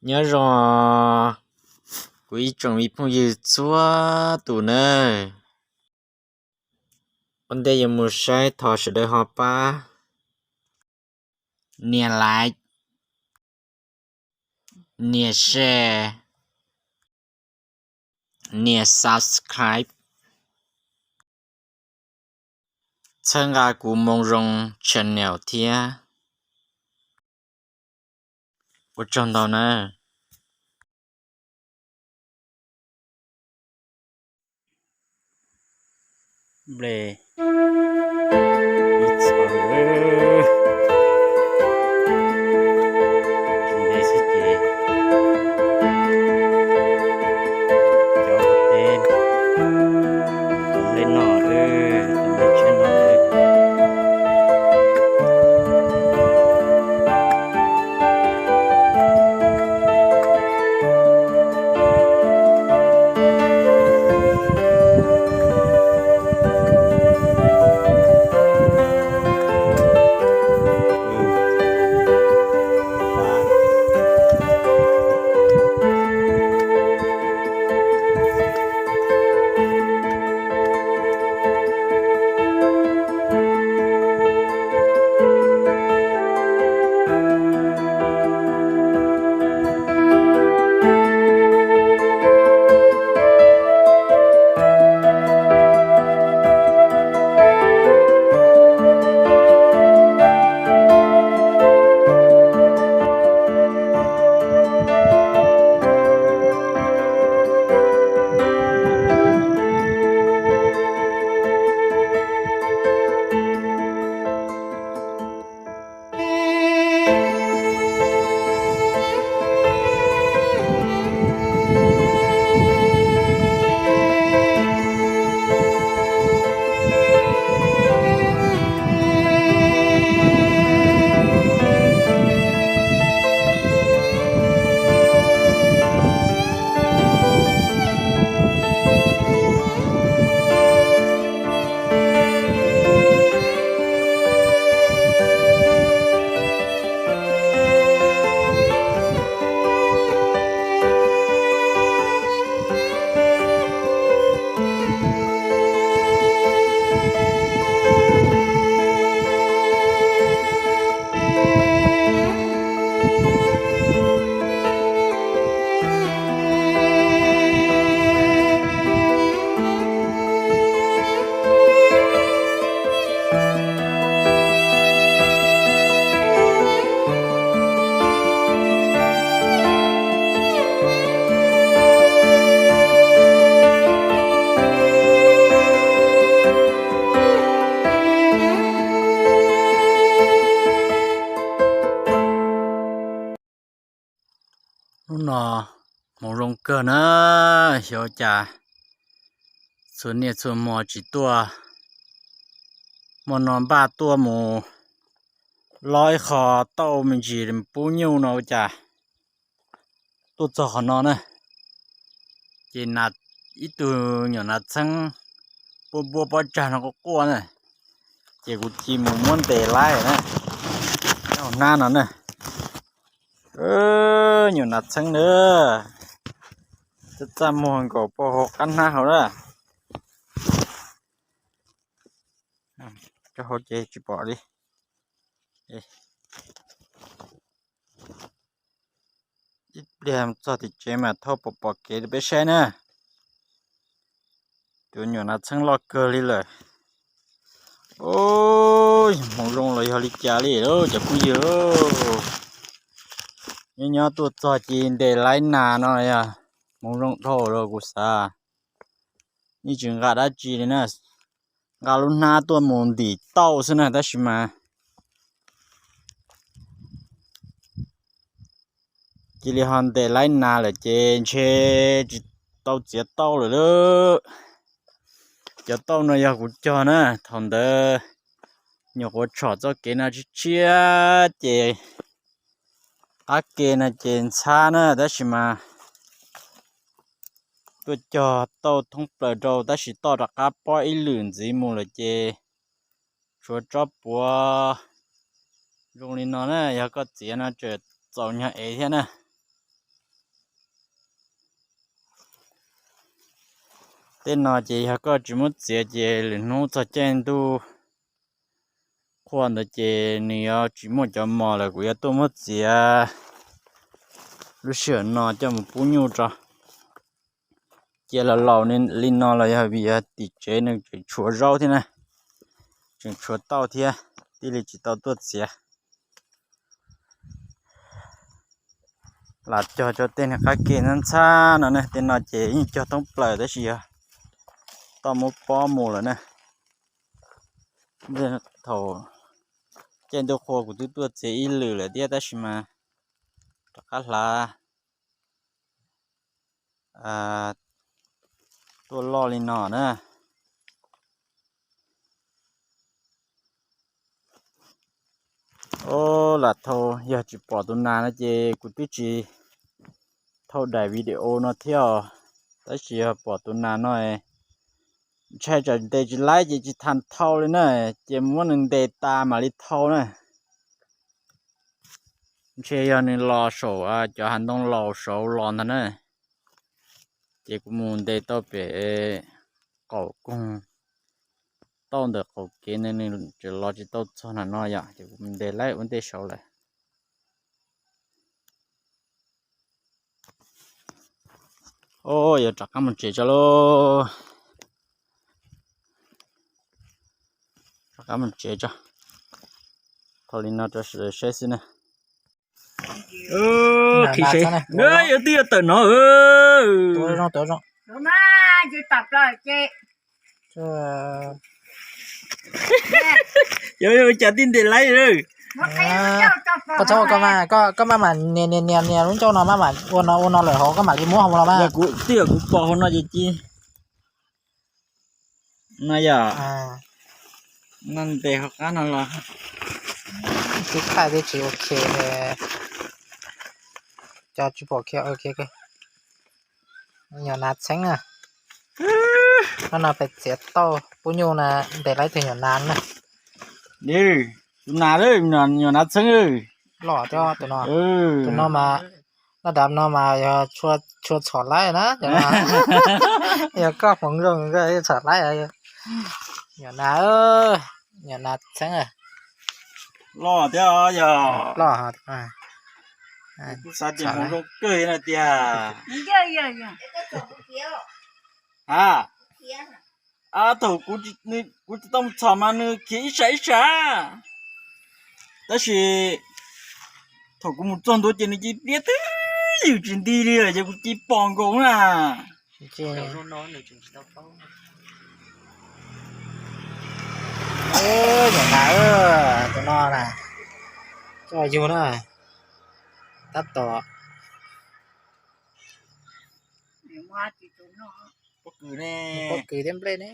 Nyob zoo kuv ib tsoom me phooj ywg txhua tus nawb. Ua ntej yuav mus saib thov sawv daws ho pab nias like, nias share, nias subscribe, txhawb nqa kuv Moo Zoo channel thiab. Ua tsaug ntau nawb. Hnub no hmoov zoo kawg na, xyov cas txhua niaj txhua hmo tsis tuaj, hmo no npaj tuaj mus lob ib qho tauj me ntsis pub nyuj no ua cas tuaj txog qhov no na, ces ib tug nyuam nas txheeb npuab npuab pob tsag no quaj quaj na, ces kuv cia mus muab ntes laib na, hauv hnab no na. Nyuam nas txheeb na, txaj txaj muag nkaus paj hauv qab hnab hauv na. Rau hauv ces tsis pom li. Ib pliag txog tim tsev mas thauj pom pom kev rau peb saib na. Tus nyuam nas txheeb loj kawg li lawm. Hmoov zoo los yog li cas li lauj cov phooj ywg lauj. Nyob nyob tuaj txog ces ntes laib nas no yog hmoov zoo dhau lawm kuv xav. Yeej tsis nqa dab tsi li na, nqa lub hnab tuaj mus ntim tauj xwb na tab sis mas cia li ho ntes laib nas lawm ces ntshe tsis tau txiav tauj lawm lauj. Cov tauj no yog kuv cog na, thaum ntawd nyuam qhuav tshom txoj kev no tshiab tshiab ces qab ke no ces ntxhab na tab sis mas tuaj cog tauj thoob plaws rau tab sis toj rov qab pob ib lwm ntxiv mus lawm ces tshuav tsob puav zoo li no na, yog koj txiav no tseem txaus nyog ev thiab na. Tej no ces yog koj tsis muab txiav ces lwm hnub txog caij ntuj qhua ntawd ces nws yuav tsis muaj cov mos lawm, kuv yuav tuaj muab txiav lub sij hawm no coj mus pub nyuj tso. Cia los laus li no los yog vim yog tim tsev nws tseem tshuav zaub thiab na, tseem tshuav tauj thiab, thiaj li tsis tau tuaj txiav. Lam cog rau tej niag qab ke ntxhab ntxhab no ne, tej no ces yeej cog thoob plaws tab sis yog tau muab pob mus lawm na. Thaum caij ntuj qhua kuv twb tuaj txiav ib lwm lawm thiab tab sis mas rov qab hlav tuaj loj li no na. Lam thau, yog tsis pom tus nas no ces kuv twb tsis thau daim video no thiab os. Tab sis yog pom tus nas no ntshai tsam ntes tsis laib ces tsis tham thau li na, ces muab nws ntes tas mam li thau na. Ntshe yog nws los saum cov hav ntoo laus saud los ntag na. Ces kuv mus ntes tau pem qaum koog tauj ntawm qaum kev ntawd nws tseem los tsis tau txog nram no yom, ces kuv mus ntes laib ua ntej saud lawm. Yuav rov qab mus tsev tso lauj. Rov qab mus tsev tso. Thau li no rau sawv daws saib xwb na. Qhib seb, yuav twb yuav tawm no. Yog ua cas tij ntes laib. Koj txhob ua koj mas, koj maj mam nias nias nias nias lub ncauj no maj mam ua no ua no lawm hauv koj mam li muab hauv los mas. Twb yog kuv pom hauv no ces ci no yom. No ntes hauv qab no los. Tib thaij twb tsis ok, cov tsis pom kiag. Nyuam nas txheeb na. Hnub no peb txiav tauj pub nyuj na, ntes laib tus nyuam nas na. Tus nas, nyuam nas txheeb. Loj thiab tus no. Tus no mas, laj dam no mas yog tshua txhom laib na. Yog koj hmoov zoo koj txhom laib. Nyuam nas, nyuam nas txheeb. Loj thiab yog. Loj. Kuv xav tias hmoov zoo kawg no tiag. A, thaum kuv tsis tau mus txhom mas nws khiav ib sab ib sab, tab sis thaum kuv mus txog ntua ces nws cia li liab twb ywm tsis nti li lawm ces kuv cia li pom nkaus na. Nyuam nas, tus no na, coj yug na, tab tom. Pob kws thiab nplej ne.